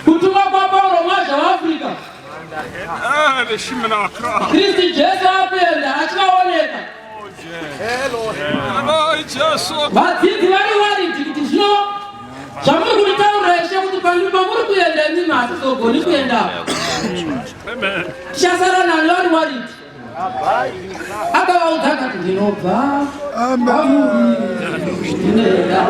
Kutuma kwaPauro mwazha waAfrica. Kristu Jesu akuenda achivaoneka. Vadzidzi vari worried kuti zvino zvamuri kutitaurira Ishe kuti pamuri kuenda imimi hatizogoni kuendapo. Tichasara nani vari worried. Akavaudza akati ndinobva kwamuri ndinoenda.